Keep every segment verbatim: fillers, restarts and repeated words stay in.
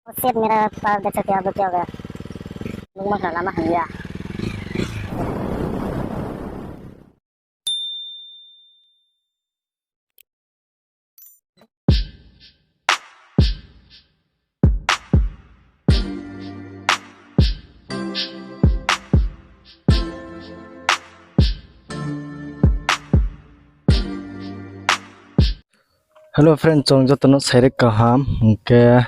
Shit, mera par dekh sakte hain, ab kya hoga? Nukma kha lama hamya. Hello friend, chwng jotono sairik kaham, hwnkhe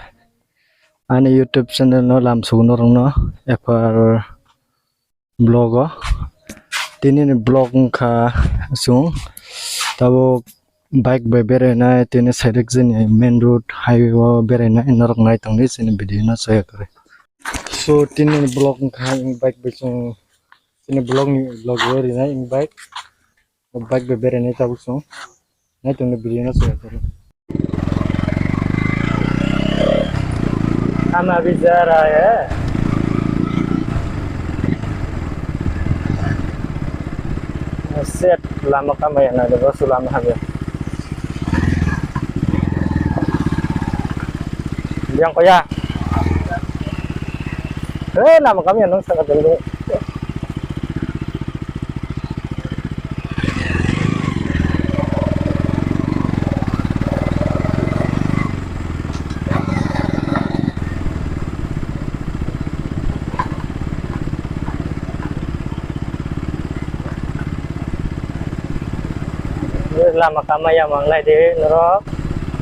ani YouTube channel no lamsugno rwngno F R vlog o. Tini ni vlog wngkha chwng tabuk bike bai berainai, tini sairik jani main road highway o berainai norok nai tongdi chini video no chaya kwrwi. So tini ni vlog wngkha bike bai chwng chini vlog ni vlog o rinai bike. O bike bai berainai tabuk chwng. Nai tongni video no chaya kwrwi. Ama bijara he. Set lama kamaya na de bosu lama habe. Yang koya. He lama kamaya nang saka dulu. Lama kamaya manglai de norok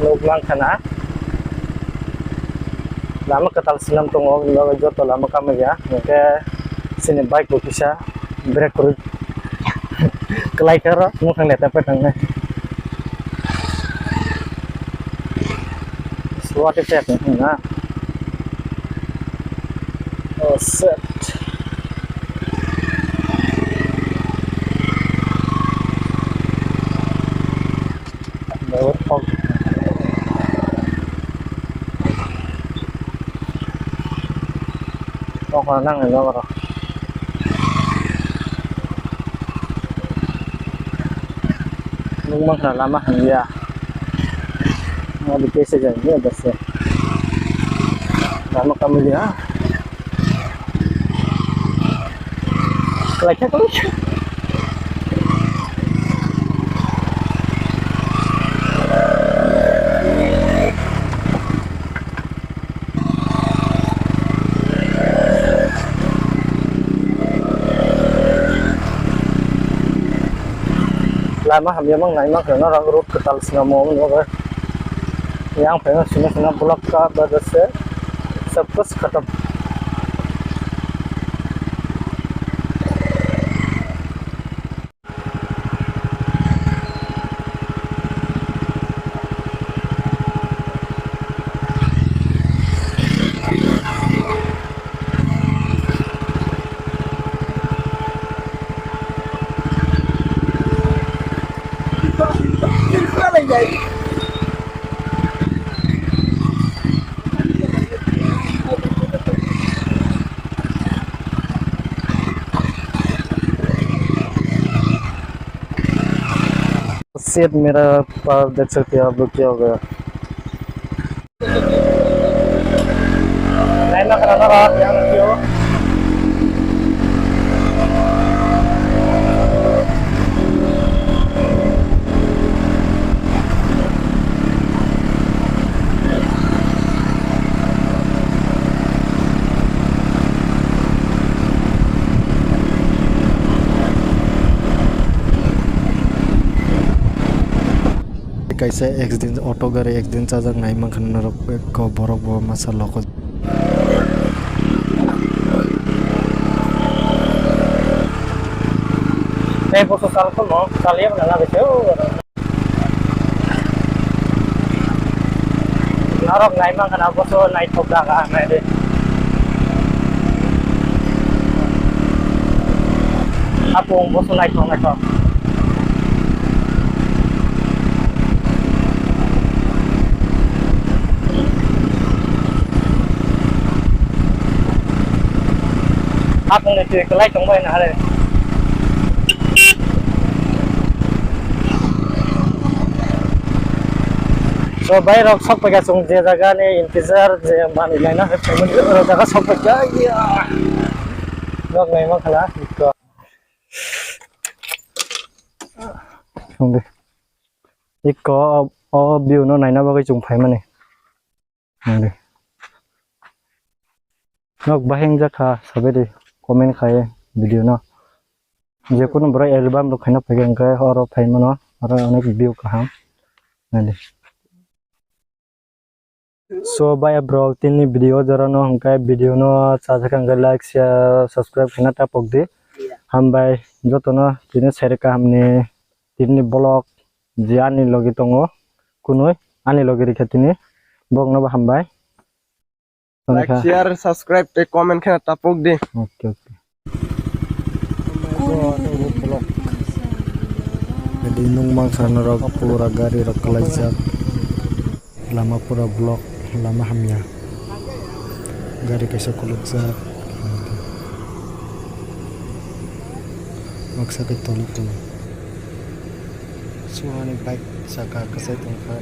nuk mang khana. Lama kwtal swnam tongo, joto lama kamaya. Hwnkhe chini bike bo kisa brake kwrwi kwlai khe oro mukhang leta pha thangnai. What is happening na? Oh shit. Kok nang ni nogo. Nukmankha lama hamya. Abo kesa jani ya bese. Lama kamli ha. Kalai kha kalai kha. Lama hamya mang nai mang kheno rang road kwtal swnamo omo nugwi. Yang phai sina sina block ka bajase sab kuch khatam. Shit, mera par dekh sakte ho, ab log kya ho gaya? Naina khana na raha, dhyan rakhiyo. Kaisa accident, auto gari accident chajak nai mankha norok, ekko borok bo masa logo. Tei boso sal khomo, sal yabna na bese o. Norok nai mankha na boso naithok jaga nai de. Apung boso naithok naithok. Apung ni twi kwlai tongbai na hare. So, bhai rok sok paikha, chwng je jaga ni intizar, je manwi laina hai phaimani, o jaga sok paikha, ya. Nok naima khala, ikko. Songdi. Ikko o, o view no naina bagwi chwng phaimani. Nangdi. Nok bahing jakha, sabedi comment khai video no. Je kunu borok album rok khaina phaikha hwnkhe oro phaimano, oro onek view kaham. Nangdi. So, bhai, bro, tini video jora no hwnkhe video no chajak hwnkhe like, share, subscribe khaina tapok di. Hambai jotono tini sere kahamni tini vlog je ani logi tongo kunui ani logi rikha tini bokno bo hambai. Like, share, subscribe tei comment khaina tapok di. Okay, okay. Jadi nung mangsa norok pura gari rok kalaijak. Lama pura block, lama hamya. Gari kaisa kulukjak. Maksa khe tolok tong. Suhani bike saka kwchai tongkha.